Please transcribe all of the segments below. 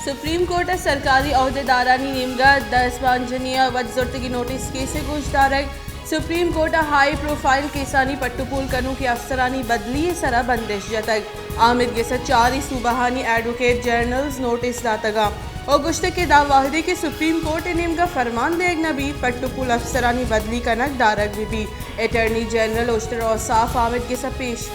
Supreme court ءَ سرکاری عہدیدارانی نیمگ ءَ دزبانجنی ءَ وت زرتگیں نوٹس کیس ءِ گوشدارگ۔ سپریم کورٹ ءَ ہائی پروفائل کیسانی پٹ ءُ پول کنوکیں افسرانی بدلی ءِ سرا بندش جتگ۔ آمید گس ءَ چاریں صوبہانی ایڈووکیٹ جنرلز نوٹس داتگ ءُ گوشتگ کہ داں وہدے کہ سپریم کورٹ ءِ نیمگ ءَ فرمان دیگ نہ بیت، پٹ ءُ پول افسرانی بدلی کنگ دارگ بہ بیت۔ اٹارنی جنرل اشتر اوصاف آمید گس ءَ پیش۔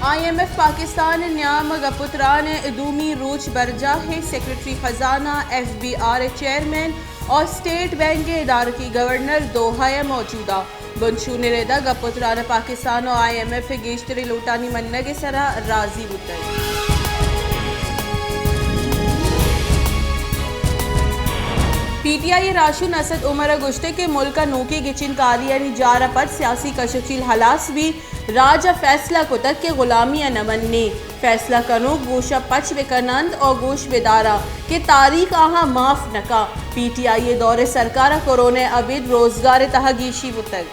آئی ایم ایف پاکستان ءِ نیام ءَ گپ ءُ تران ءِ دومی روچ برجاہ، سیکرٹری خزانہ، ایف بی آر ءِ چیئرمین ءُ اسٹیٹ بینک ءِ ادارکی گورنر دوحہ ءَ موجود اَنت۔ بنشون ءِ رد ءَ گپ ءُ تران ءَ پاکستان ءُ آئی ایم ایف ءِ گیشتریں لوٹانی منگ ءِ سرا راضی بوتگ۔ پی ٹی آئی ءِ راہشون اسد عمر ءَ گوشتگ کہ ملک ءَ نوکیں گچین کاریانی جار ءَ پد سیاسی کش ءُ چیل ہلاس بیت، راج ءَ فیصلہ کتگ کہ غلامی ءَ نہ منیں۔ فیصلہ کنوک گوش ءَ پچ بہ کن اَنت ءُ گوش بہ دار اَنت کہ تاریخ آہاں معاف نہ کنت۔ پی ٹی آئی ءِ دور ءِ سرکار ءَ کورونا ءَ ابید روزگار ءِ تہا گیشی بوتگ۔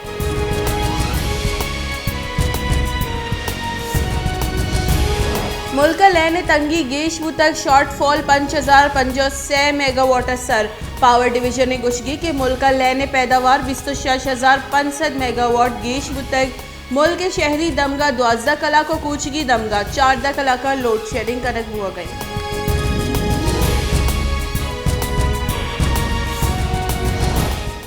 ملک ءَ لین ءِ تنگی گیش بوتگ، شارٹ فال پنچ ہزار پنجاہ ءُ سے میگا واٹ ءَ سر۔ پاور ڈویژن ءِ گوشگ اِنت کہ ملک ءَ لین ءِ پیداوار بیست ءُ شش ہزار پنچ سد میگا واٹ گیش بوتگ۔ ملک ءِ شہری دمگ ءَ دوازدہ کلاک ءُ کوچگی دمگ ءَ چاردہ کلاک ءَ لوڈ شیڈنگ کنگ بوگ ءَ اِنت۔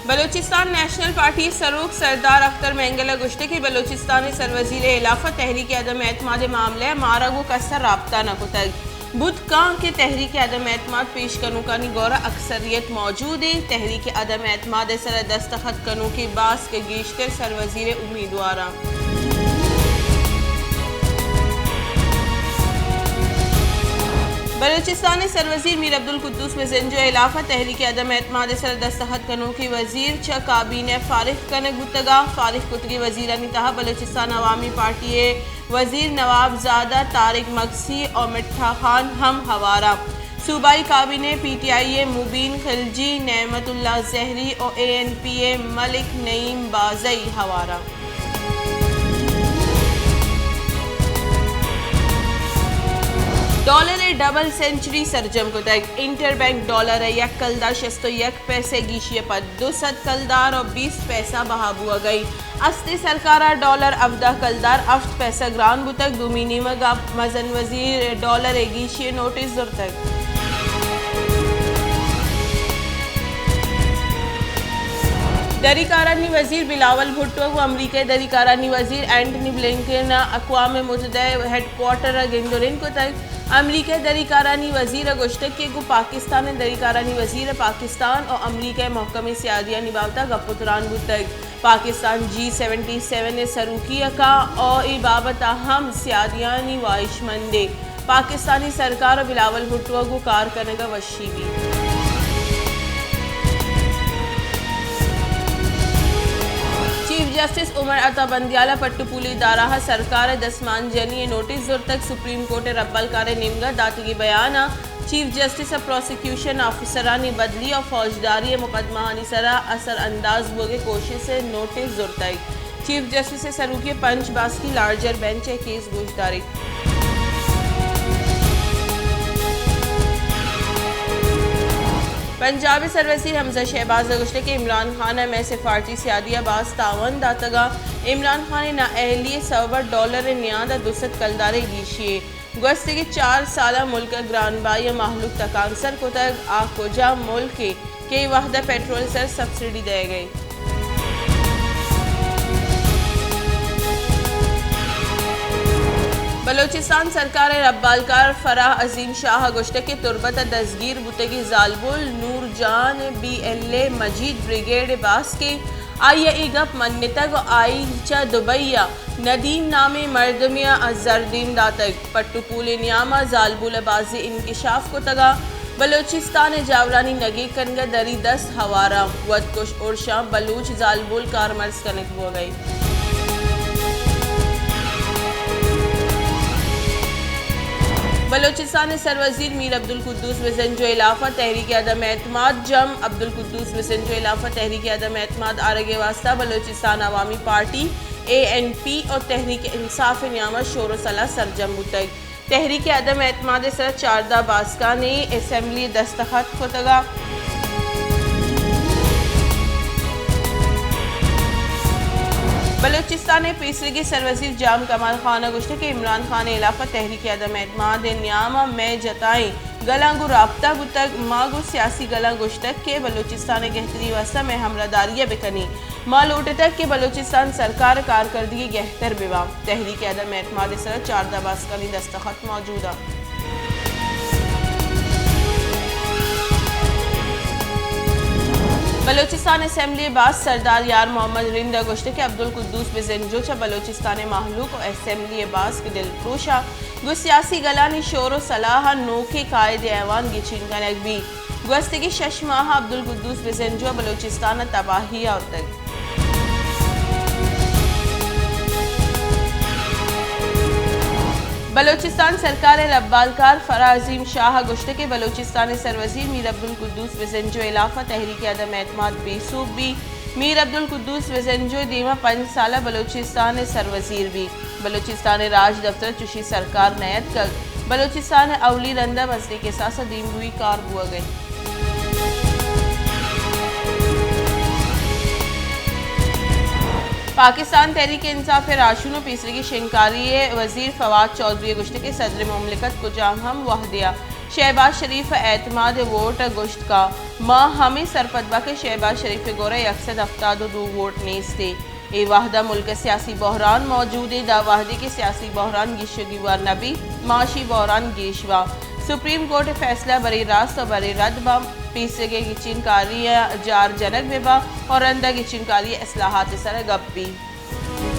بلوچستان نیشنل پارٹی ءِ سروک سردار اختر مینگل ءَ گوشتگ کہ بلوچستان ءِ سروزیر ءِ ہلاف ءَ تحریک عدم اعتماد ءِ معاملہ ءَ مارا گوں کس ءَ رابطہ نہ کتگ۔ بوت کنت کہ تحریک عدم اعتماد پیش کنوکانی گور ءَ اکثریت موجود اِنت، تحریک عدم اعتماد ءِ سر ءَ دستخط کنوکیں باسک گیشتر سروزیر ءِ امیدوار اَنت۔ بلوچستان ءِ سروزیر میر عبدالقدوس بزنجو ءِ ہلاف ءَ تحریک عدم اعتماد ءِ سر ءَ دستخط کنوکیں وزیر چہ کابینہ ءَ فارغ کنگ بوتگ اَنت۔ فارغ کتگیں وزیرانی تہا بلوچستان عوامی پارٹی ءِ وزیر نواب زادہ، طارق مگسی ءُ مٹھا خان ہم ہوار اَنت۔ صوبائی کابینہ ءَ پی ٹی آئی ءِ مبین خلجی، نعمت اللہ زہری ءُ اے این پی ءِ ملک نعیم بازئی ہوار اَنت۔ ڈالر ءَ ڈبل سنچری سرجم کتگ، انٹر بینک ڈالر ءِ یک کلدار شست ءُ یک پیسہ گیشی ءَ پد دو سد کلدار ءُ بیست پیسہ بہا بوگ ءَ اِنت۔ استیں سرکار ءَ ڈالر ہبدہ کلدار ہفت پیسہ گران بوتگ، دومی نیمگ ءَ مزن وزیر ڈالر ءِ گیشی ءِ نوٹس زرتگ۔ دری کارانی وزیر بلاول بھٹو ءُ امریکہ ءِ دری کارانی وزیر اینٹنی بلنکن ءَ اقوام متحدہ ءِ ہیڈ کوارٹر ءَ گند ءُ رند کتگ۔ امریکہ ءِ دری کارانی وزیر ءَ گوشتگ کہ گوں پاکستان ءِ دری کارانی وزیر ءَ پاکستان ءُ امریکہ ءِ مھکمیں سیادیانی بابت ءَ گپ ءُ تران بوتگ۔ پاکستان جی سیونٹی سیون ءِ سروکی ءَ کنت ءُ اے بابت ءَ ہم سیادیانی واہشمندیں۔ پاکستانی سرکار ءَ بلاول بھٹو ءَ گوں کار کنگ ءَ وشی بیت۔ چیف جسٹس عمر عطا بندیال ءَ پٹ ءُ پولی ادارہ ءَ سرکار ءِ دسمانجنی ءِ نوٹس زرتگ۔ سپریم کورٹ ءِ ربالکار ءِ نیمگ ءَ داتگیں بیان ءَ چیف جسٹس ءَ پراسیکیوشن آفیسرانی بدلی ءُ فوجداری ءِ مقدمہانی سر ءَ اثر انداز بوگ ءِ کوشست ءِ نوٹس زرتگ۔ چیف جسٹس ءِ سروکی ءَ پنچ باسکی لارجر بینچ ءِ کیس گوشدارگ۔ پنجاب ءِ سروزیر حمزہ شہباز ءَ گوشتگ کہ عمران خان ءَ مئے سفارتی سیادی ءَ باز تاوان داتگ ءُ عمران خان ءِ نااہلی ءِ سبب ءَ ڈالر ءِ نیاد ءَ دو سد کلدار ءِ گیشی اِنت۔ گوستگیں چار سال ءَ ملک ءَ گرانبہائی ءَ مہلوک تکانسر کتگ، آ کجا ملکے کہ اے وہد ءَ پٹرول ءِ سر سبسڈی دئیگ ءَ اِنت؟ بلوچستان سرکار ءِ ربالکار فراہ عظیم شاہ ءَ گوشتگ کہ تربت ءَ دزگیر بوتگیں زالبول نور جان بی ایل اے مجید بریگیڈ ءِ باسکے، آئی ءَ اے گپ منتگ ءُ آئی چہ دبئی ءَ ندیم نامیں مردمے ءَ زر دیم داتگ۔ پٹ ءُ پول ءِ نیام ءَ زالبول ءَ بازیں انکشاف کتگ ءُ بلوچستان ءِ جاورانی نگیگ کنگ ءَ دری دست ہوار اَنت۔ وتکش ارش ءَ بلوچ زالبول کارمرز کنگ بوگ ءَ اِنت۔ بلوچستان ءِ سروزیر میر عبدالقدوس بزنجو ءِ ہلاف ءَ تحریک عدم اعتماد جم۔ عبدالقدوس بزنجو ءِ ہلاف ءَ تحریک عدم اعتماد آرگ ءِ واستہ بلوچستان عوامی پارٹی اے این پی اور تحریک انصاف نیام شور و صلاح سرجم بوتگ۔ تحریک عدم اعتماد سر چاردہ باسکانی اسمبلی دستخط کتگا۔ بلوچستان پیسریگی سروزیر جام کمال خان گوشت کہ عمران خان خلاف تحریک عدم اعتماد نیام میں جتائیں گلاں گوں رابطہ بوتگ، ما گوں سیاسی گلاں گوشتگ کہ بلوچستان ء گہتری واستہ مئے ہمراہداری ء بکنی۔ ما لوٹتگ کہ بلوچستان سرکار ء کارکردگی گہتر بہ باں۔ تحریک عدم اعتماد ء سرا چاردہ باسکانی دستخط موجود انت۔ بلوچستان اسمبلی ء باسک سردار یار محمد رند ء گوشت کہ عبدالقدوس بزنجو چہ بلوچستان ء مہلوک ء اسمبلی ء باسک دلپروش ء گوں سیاسی گلانی شور و صلاح ء نوکیں قائد ایوان گچین کنگ بیت۔ گوستگیں شش ماہ ء عبدالقدوس بزنجو ء بلوچستان ء تباہی آورتگ۔ بلوچستان سرکار ء لبالکار فرح عظیم شاہ ء گوشت کہ بلوچستان ء سروزیر میر عبدالقدوس بزنجو ء خلاف ء تحریک عدم اعتماد بے سوب بیت۔ میر عبدالقدوس بزنجو ء دیما پنچ سال ء بلوچستان ء سروزیر بیت۔ بلوچستان ء راج دفتر چوشیں سرکار نیتکگ۔ بلوچستان ء اولی رند ء مزنیں کساس ء دیمروئی کار بوگ ء انت۔ پاکستان تحریک انصاف ء راہشون ء پیسریگیں شنگکاری ء وزیر فواد چوہدری ء گوشت کہ صدر مملکت کجام ہم وہدے ء شہباز شریف ء اعتماد ء ووٹ ء گوشت کا ما ہمے سرپد با کہ شہباز شریف ء گورا یک سد ہفتاد ء دو ووٹ نیست ء۔ اے وہد ء ملک ء سیاسی بحران موجود انت، داں وہدے کہ سیاسی بحران گیشگی وار نہ بیت، معاشی بحران گیش باں۔ سپریم کورٹ ء فیصلہ برے راست ء برے رد باں، پیسریگیں گچین کاری ء جار جنگ بہ باں اور رند ء گچین کاری ء اصلاحات ء سر ء گپ بیت۔